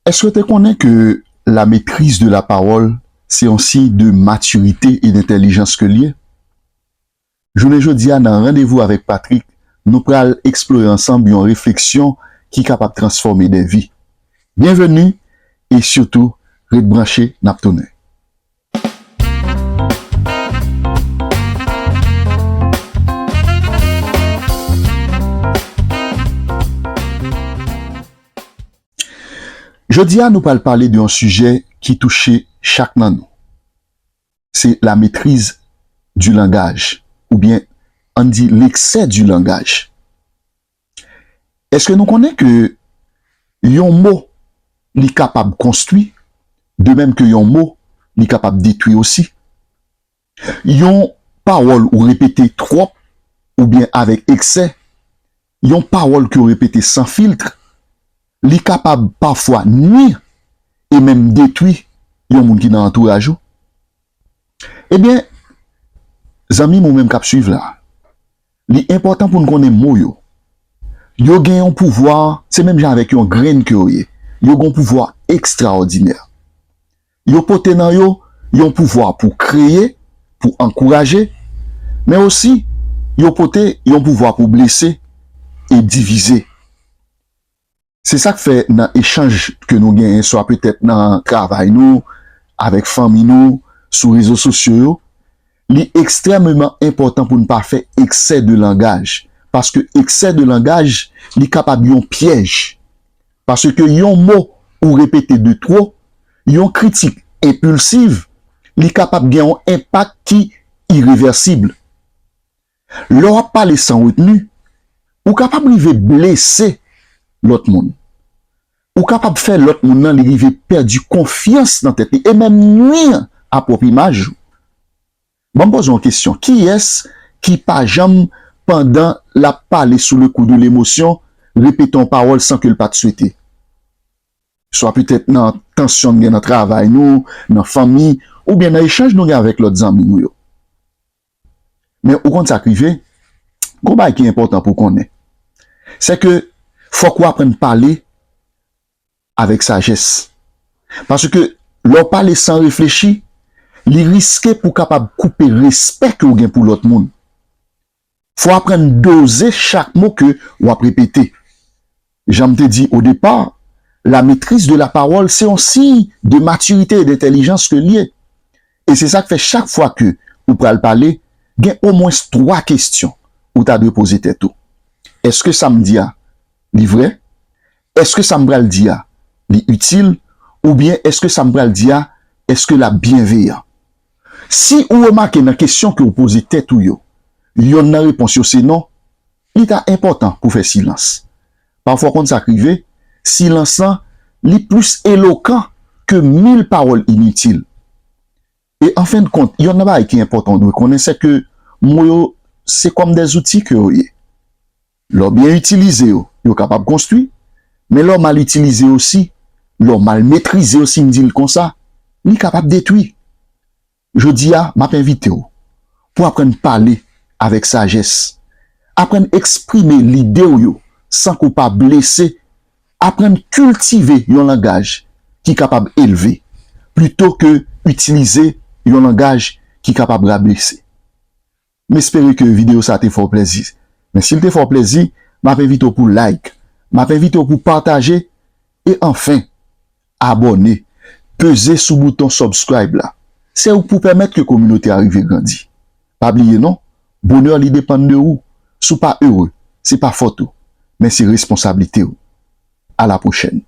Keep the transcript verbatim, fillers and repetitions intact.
Èske w te konnen ke la maîtrise de la parole se yon siy de matirite e dentèlijans ke l ye? Jounen jodi a, nan Randevou avèk Patrick, nou pral eksplore ansanm yon refleksyon ki kapab transfòme de vi. Byenveni e sitou, ret branche, n ap tounen. Jodi a, nou pral pale de yon sijè ki touche chak nan nou. Se la maîtrise du langage, oubyen ann di l'excès du langage. Èske nou konnen ke yon mo, li kapab konstwi, de menm ke yon mo, li kapab detwi osi? Yon pawòl ou repete twòp oubyen avèk eksè, yon pawòl ke w repete san filtre, li kapab pafwa nwi e menm detwi yon moun ki nan antouraj ou. Ebyen, zanmi m ou menm k ap swiv la, li enpòtan pou n konnen mo yo. Yo gen yon pouvwa, se menm jan avèk yon grenn ke yo ye. Yo gen yon pouvwa ekstraòdinè. Yo pote nan yo yon pouvwa pou kreye, pou ankouraje, men osi, yo pote yon pouvwa pou blese e divize. Se sa k fè nan echanj ke nou genyen, swa petèt nan travay nou, avèk fanmi nou, sou rezo sosyo yo, li ekstrèmeman enpòtan pou n pa fè eksè de langaj. Paske eksè de langaj, li kapab yon pyèj. Paske yon mo ou repete de twò, yon kritik enpilsiv, li kapab gen yon enpak ki irevèsib. Lè w ap pale san retni, ou kapab rive blese lòt moun. Ou kapab fè lòt moun nan li rive pèdi konfyans nan tèt li e menm nwi a pwòp imaj ou. Ban m poze w yon kesyon. Kiyès ki pa janm, pandan l ap pale sou le kou de lemosyon, repete yon pawòl san ke l pa t swete? Swa petèt nan tansyon n gen nan travay nou, nan fanmi, oubyen nan echanj nou gen avèk lòt zanmi nou yo. Men ou konn sa k rive? Gon bagay ki enpòtan pou w konnen. Se ke fòk ou aprann pale avèk sajès. Paske lè w pale san reflechi, li riske pou kapab koupe respè ke w gen pou lòt moun. Fò w aprann doze chak mo ke w ap repete. Jan m te di odepa, la maîtrise de la parole se yon siy de matirite e dentèlijans ke l ye. E se sa k fè chak fwa ke ou pral pale, gen omwens twa kesyon ou ta dwe poze tèt ou. Èske sa m di a, li vrè? Èske sa m pral di a, li itil? Oubyen èske sa m pral di a, èske l ap byenveyan? Si ou remake nan kesyon ke w poze tèt ou yo, yonn nan repons yo se non, li ta enpòtan pou fè silans. Pafwa w konn sa k rive, silans lan, li plis elokan ke mil pawòl initil. E an fen de kont, yonn nan bagay ki enpòtan w dwe konnen, se ke mo yo, se kòm de zouti ke yo ye. Lè w byen itilize yo, yo kapab konstwi, men lè w mal itilize yo osi, lè w mal metrize yo, si m di l konsa, li kapab detwi. Jodi a, m ap envite w pou aprann pale avèk sajès. Aprann eksprime lide w yo san ke w pa blese. Aprann kiltive yon langaj ki kapab elve, plito ke itilize yon langaj ki kapab rablese. M espere ke videyo sa te fè w plèzi. Men si l te fè w plèzi, m ap envite w pou like, m ap envite w pou pataje, e anfen, abòne, peze sou bouton subscribe la. Se ou k pou pèmèt ke kominote a rive grandi. Pa bliye non, bonè li depann de ou. Si w pa ere, se pa fòt ou, men se responsablite w. A la pwochèn.